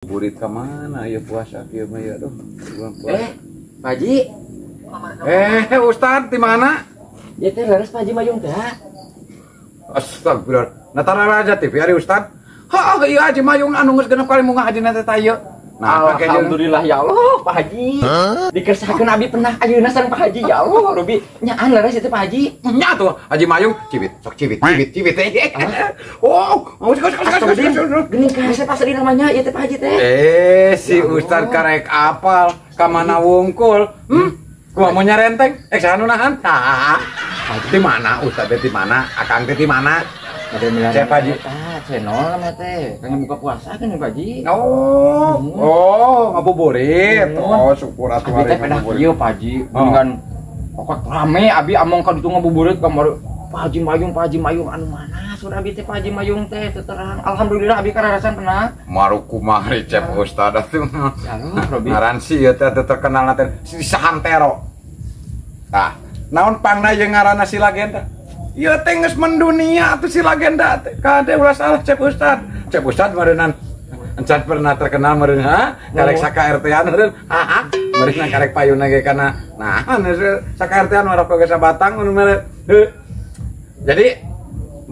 Burit ka mana ya puasa kieu mah ya, aduh. Bulan puasa. Eh, Pak Haji. Eh, Ustad di mana? Ya teh leres Pak Haji Mayung teh. Astagfirullah. Natara Raja TV ari Ustad. Hah, iya Haji Mayung anu geus genep kali munggah haji teh ieu. Nah, pake jeung Alhamdulillah ya Allah, Pak Haji. Dikersakeun abi pernah ayeuna sareng Pak Haji ya Allah, Robi. Nyaan leres itu Pak Haji. Nya tuh Haji Mayung cibit, sok cibit, cibit, cibit. Oh, oh, sok, sok, sok, sok, sok, sok. Geuning kasep asli namanya ieu teh Pak Haji teh. Eh, si Ya Allah. Ustad karek apal ka mana wungkul. Hmm? Kumaha mau nyarenteng? Eh, saha nu nahan? Tah. Di mana Ustad teh di mana? Akang teh di mana? Ada milan. Cek, Pak Haji. Ah, channel namanya teh. Pengen buka puasa kan Pak Haji. Oh, oh, ngabuburit. Oh, syukur atuh Abi hari teh pedah ngabuburit. kieu Pak Haji. Oh. Dengan pokok rame abi among ka ditu ngabuburit kamari Pak Haji Mayung, Pak Haji Mayung anu mana sur abi teh Pak Haji Mayung teh teu terang. Alhamdulillah abi kararasan pernah. Maru kumaha cep Ustad atuh. Ya Allah, Robi. Ngaran si ieu teh teu terkenal teh si Sahantero. Tah, naon pangna jeung ngaranna si legenda? Ieu teh geus mendunia atuh si legenda teh. Kade ulah salah cep Ustad. Cep Ustad meureunnan encan pernah terkenal meureun ha? Karek saka RT-an meureun. Ha, meureunna karek payuna ge kana. Nah, saka RT-an maroko ge sabatang mun meureun. Heuh. Jadi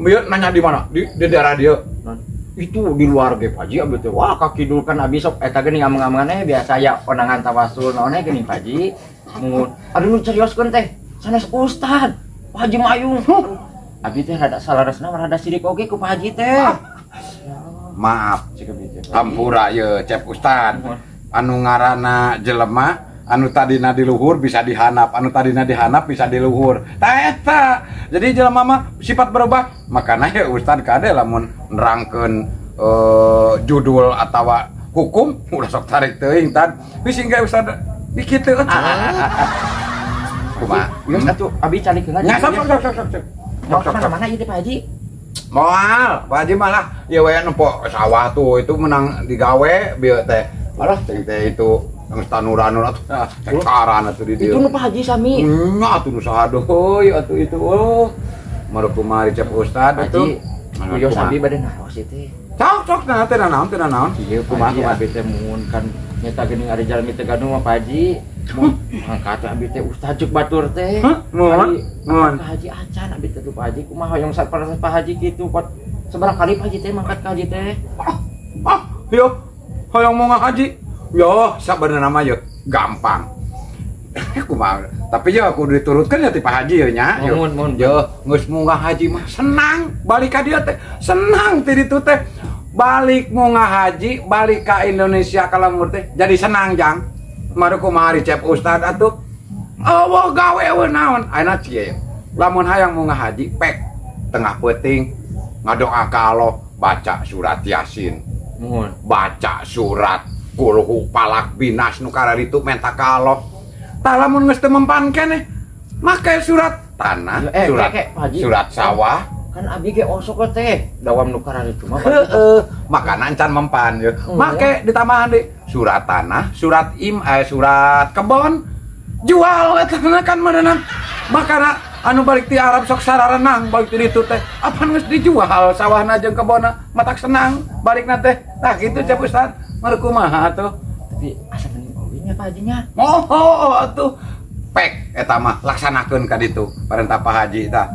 ieu nanya di mana? Di daerah dia. Itu di luar ge Pak Haji abi teh. Wah, ka kidul kan abi sok eta geuning ameng-amengan biasa ya konangan tawasul naon geuning Pak Haji. Mun aduh nu carioskeun teh sanes ustad Pak Haji Mayung. Abi teh rada salaresna rada sirik oge ku Pak Haji teh. Maaf, Cik abi teh. hampura ye cep Ustad. Anu ngaranna jelema anu tadina di luhur bisa dihanap, anu tadina dihanap bisa di luhur. Tah eta. Jadi jelema mah sifat berubah. Makana ya Ustad kade lamun nerangkeun judul atawa hukum ulah sok tarik teuing tad. Bisi engke Ustad di kitu. Kumaha? Geus atuh abi calikeun aja. Nya sok sok sok sok sok. Mau kemana mana ieu teh Pak Haji? Moal, Pak Haji malah ya we nempo sawah tuh itu menang digawe bieu teh. Alah cing teh itu geus tanuran atuh hektaran atuh di dieu. Itu nu Pak Haji sami. Nya atuh nu saha deui atuh itu. Oh. Maru kumari cep Ustad Pak atuh. Haji, wios abi bade naros ieu teh. Sok sok nah teh naon teh naon. Ieu Kumaha Pak Haji kumaha. abi teh mun kan nyeta geuning ari jalmi teh gaduh mah Pak Haji. Mun mangkat abi teh ustad cuk batur teh. Hah? Mun? Mun. Ka Haji acan abi teh tuh Pak Haji kumaha hoyong saparas Pak Haji kitu pot sabaraha kali Pak Haji teh mangkat ka Haji teh. Ah, ah, yo hoyong mau ngahaji. Yo, sabenerna mah yo gampang. Kumaha? Tapi yo kudu diturutkeun ya ti Pak Haji yo nya. Yo. Mohon, mohon. Yo, geus munggah haji mah senang, balik ka dieu teh senang ti ditu teh. Balik munggah haji, balik ka Indonesia ka lembur teh jadi senang jang. Maru kumaha ari cep Ustad atuh. Eueuh gawe eueuh naon. Ayeuna cie. Lamun hayang munggah haji pek tengah peuting ngadoa ka Allah, baca surat Yasin. Mohon. Baca surat Kulhu Falak Binas nu kararitu menta ka Allah. Tah lamun geus teu mempan keneh make surat tanah, Eh, surat kek, Pak Haji. surat sawah. Kan abi ge osok teh dawam nu kararitu mah Pak Haji. Heeh, makana encan mempan ye. Oh. Make ditambahan deui surat tanah, surat im surat kebon. Jual eta kan meureunna. Makana anu balik ti Arab sok sararenang balik ti ditu teh. Apan geus dijual sawahna jeung kebonna, matak senang balikna teh. Tah kitu cep Ustad, meureun kumaha atuh. Tapi asa mending oge nya Pak Haji nya. Oh, oh, atuh. Pek eta mah laksanakeun ka ditu perintah Pak Haji tah.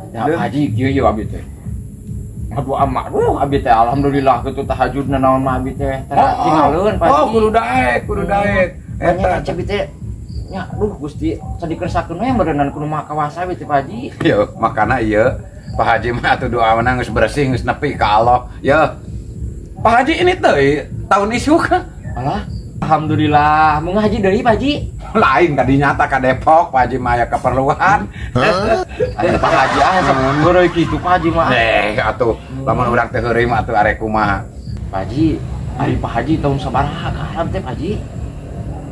Ya Pak Haji kieu ye abi teh. Ngadoa mah aduh abi teh alhamdulillah kitu tahajudna naon mah abi teh. Tara tinggalkeun Pak Oh, Haji. kudu daek, kudu daek. Eta Eta abi teh nya aduh Gusti sadikeursakeun we meureunnan kudu maha kawasa abi teh Pak Haji. Yo, makana ieu Pak Haji mah atuh doa mah geus bersih geus nepi ka Allah. Yo. Pak Haji ini teh tahun isuk. Alah, alhamdulillah mun ngaji deui Pak Haji. Lain tadi nyata ka Depok Pak Haji mah aya keperluan. Aya Pak Haji ah sok heureuy kitu Pak Haji mah. Eh, atuh lamun urang teh heureuy mah atuh arek kumaha. Pak Haji, ari Pak Haji tahun sabaraha ka Arab teh Pak Haji?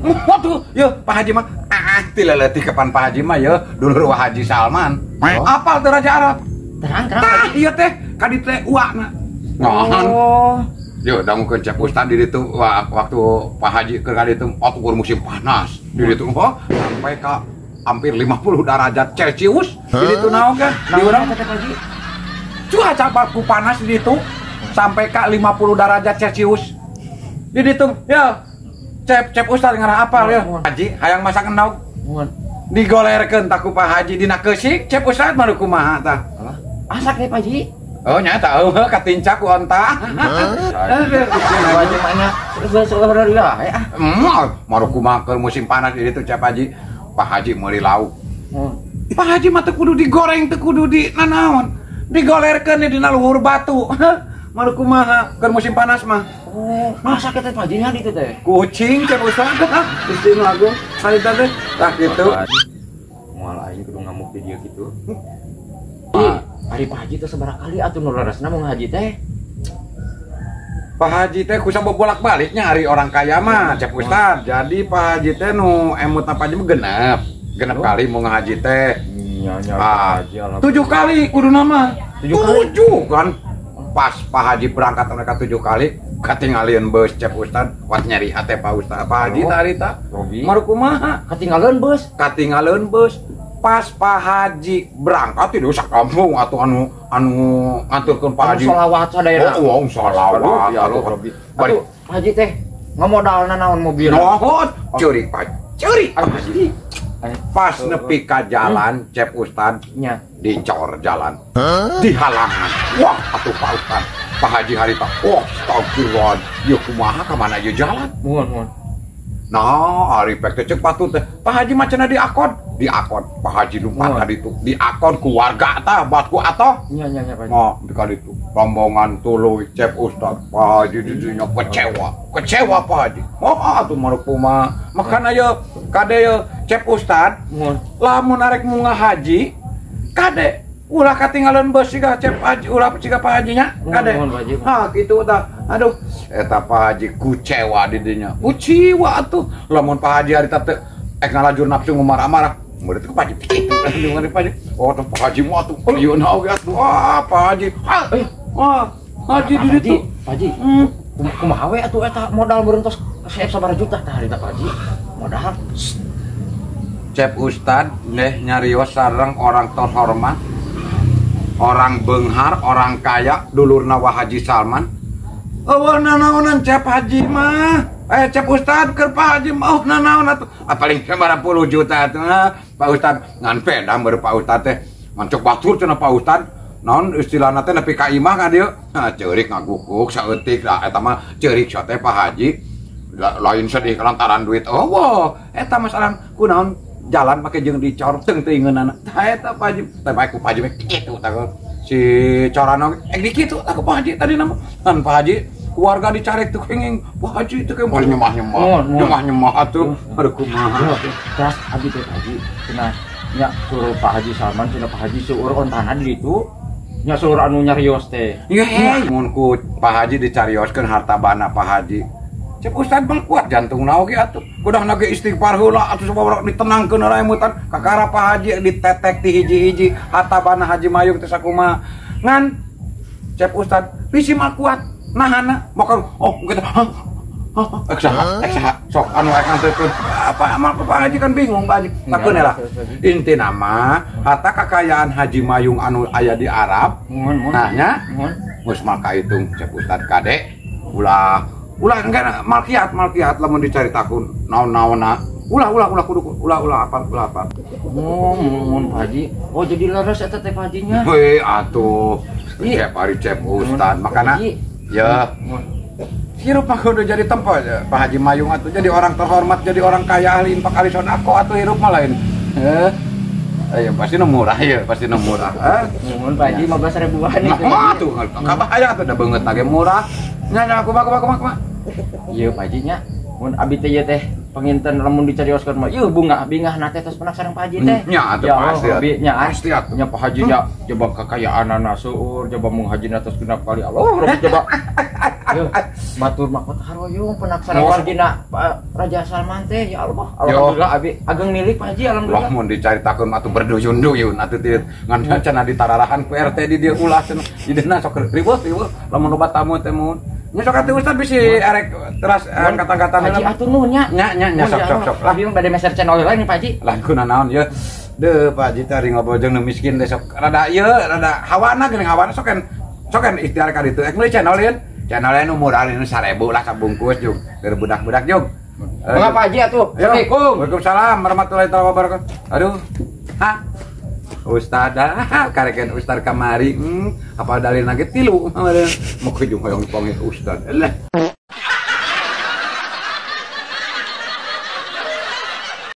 Waduh, yo Pak Haji mah ah ti leutik kapan Pak Haji mah yo dulur Wah Haji Salman. Oh. Apal teh Raja Arab. Terang terang. Tah ieu teh ka ditu teh uakna. Naon? Oh. Yo dangukeun cep Ustad di ditu waktu Pak Haji keur ka ditu atuh keur musim panas. Di ditu oh sampai ka hampir 50 derajat Celcius di ditu naon kan? Di urang teh Pak Haji. Cuaca baku panas di ditu sampai ka 50 derajat Celcius. Di ditu ya. Cep cep Ustad ngarah apal ya. Haji hayang masak endog. Muhun. Digolerkeun tah ku Pak Haji dina keusik, Cep Ustad mah kumaha tah. Alah, asak teh Pak Haji. Oh nyata eueuh katincak ku onta. Pak Haji mah nya seueur lah ya. Maru kumaha keur musim panas di ditu Cep Haji. Pak Haji meuli lauk. Muhun. Pak Haji mah teu kudu digoreng, teu kudu di nanaon. Digolerkeun dina luhur batu. Maru kumaha keur musim panas mah. Oh, masak teh Pak Haji nya ditu teh. Kucing Cep Ustad. Gusti nu agung harita teh tah kitu. Moal aing kudu ngamuk di dieu kitu. Ari Pak Haji teh sabaraha kali atuh nu leresna mun ngahaji teh? Pak Haji teh kusa bolak-baliknya ari orang kaya mah Cep Ustad. Jadi Pak Haji teh nu emut Pak Haji mah genep. Genep kali mau ngahaji teh. Nya nya Pak Haji 7 kali kuduna mah. 7 kali? 7 kan. Pas Pak Haji berangkat mereka 7 kali katingalieun beus Cep Ustad. Wat nyeri hate Pak Ustad. Pak Haji teh harita. Maru kumaha? Katingalieun beus. Katingalieun beus. Pas Pak Haji berangkat itu sakampung atau anu nganturkeun Pak Haji. Sholawat sadaerah. Oh, sholawat. Ya Allah, Robi. Atuh Pak Haji teh ngamodalna naon mobil? Nuhun, ceurik Pak. Ceurik. Pas nepi ka jalan Cep Ustad nya dicor jalan. Dihalangan. Wah, atuh Pak Ustad. Pak Haji harita. Wah, astagfirullah. Ieu kumaha ka mana ieu jalan? Muhun, muhun. Nah, ari pek teh cek patut teh. Pak Haji mah cenah diakon, diakon. Pak Haji lumpat ka ditu, diakon ku warga tah, bat ku atoh. Nya nya nya Pak. Nah, di ka ditu. Rombongan tuluy Cep Ustad. Pak Haji di dinya kecewa. Kecewa Pak Haji. Oh, atuh maruk kumaha. Makana ye kade ye Cep Ustad, lamun arek munggah haji, kade ulah katinggalan bus siga Cep Haji, ulah siga Pak Haji nya, kade. Ha kitu tah. Aduh, eta Pak Haji kucewa di dinya. Kuciwa atuh. Lamun Pak Haji harita teh ek ngalajur nafsu marah-marah. Murid ku Pak Haji kitu. Dengar Pak Haji. Oh, tuh Pak Haji mah atuh. Ieu na oge atuh. Ah, Pak Haji. Ah, Haji di ditu. Pak Haji. Kumaha we atuh eta modal berentos seep sabaraha juta tah harita Pak Haji. Modal. Cep Ustad neh nyarios sareng orang terhormat, orang benghar, orang kaya, dulurna Wa Haji Salman. Eueuh nanaonan Cep Haji mah. Cep Ustad keur Pak Haji mah oh nanaon atuh. Ah paling sabaraha puluh juta atuh. Pak Ustad ngan peda meureun Pak Ustad teh. Ngan cek batur cenah Pak Ustad. Naon istilahna teh nepi ka imah ka dieu. Nah, ceurik ngagukuk saeutik lah eta mah ceurik teh Pak Haji. Lain sedih lantaran duit. Oh, wow. Eta masalah kunaon jalan make jeung dicor teung teuingeunana. Tah eta Pak Haji. Teh bae ku Pak Haji mah kitu tah. Si corana ek di kitu tah ku Pak Haji tadi nama. Kan Pak Haji keluarga dicarek tuh kenging. Pak Haji teh moal nyemah-nyemah. Nyemah-nyemah atuh. Aduh kumaha. Terus abi teh Pak Haji cenah nya suruh Pak Haji Salman cenah Pak Haji seueur ontana di ditu. Nya seueur anu nyarios teh. Iya, mun ku Pak Haji dicarioskeun harta bana Pak Haji. Cep Ustad mah kuat jantungna oge atuh. Kudahna ge istighfar heula atuh sababaraha ditenangkeun heula emutan. Kakara Pak Haji ditetek ti hiji-hiji harta bana Haji Mayung teh sakumaha. Ngan Cep Ustad bisi mah kuat nahana maka oh kitu. Ek saha sok anu ek nganteurkeun apa amal Pak Haji kan bingung Pak Haji. Takeun lah. Intina mah harta kakayaan Haji Mayung anu aya di Arab. Nah nya geus mah kahitung Cep Ustad kade ulah ulah enggak malkiat lamun dicaritakeun naon-naonna ulah kudu ulah apa. Oh, mun Pak Haji. Oh, jadi leres eta teh Pak Hajinya. Heuh atuh. Cep ari Cep Ustad makana ya hirup mah kudu jadi tempo Pak Haji Mayung atuh jadi orang terhormat, jadi orang kaya ahli infak ahli sedekah atuh hirup mah lain. Heuh. Ayo pasti nu murah ya, pasti nu murah. Mun Pak Haji 15 ribuan itu. Nah, atuh kabahaya atuh da beungeut ge murah. Nya nya kumaha. Ieu Pak Haji nya, mun abi teh ieu teh panginten lamun dicarioskeun mah ieu bunga bingahna teh tos penak sareng Pak Haji teh. Nya atuh pasti. Nya pasti atuh. Nya Pak Haji nya coba kakayaanana seueur, coba mung hajina tos genap kali. Allah Rabbi coba. Yeuh, batur mah kota haroyong penak sareng wargina Raja Salman teh ya Allah. Alhamdulillah abi ageng milik Pak Haji alhamdulillah. Wah mun dicaritakeun atuh berduyun-duyun atuh teh ngan cenah ditararahan ku RT di dieu ulah cenah. Jadina sok ribut lamun loba tamu teh mun. Nya sok atuh Ustad bisi arek teras angkat-angkatan Haji atuh nuhun nya. Nya nya sok sok lah. Abi mah bade meser channel heula nih Pak Haji. Lah kuna naon ye. Deuh Pak Haji teh ari ngobrol jeung nu miskin teh sok rada ieu rada hawana geuning hawana sok kan ikhtiar ka ditu. Ek meuli channel yeun. Channelnya nu murah nu 1000 lah sabungkus jug. Dari budak-budak jug. Mangga, Pak Haji, atuh. Ayo. Assalamualaikum. Waalaikumsalam warahmatullahi taala wabarakatuh. Aduh. Hah? Ustad ah, kareken ustad kamari, apa dalil lagi tilu. Mau kejung hoyong panggil ustad. Lah.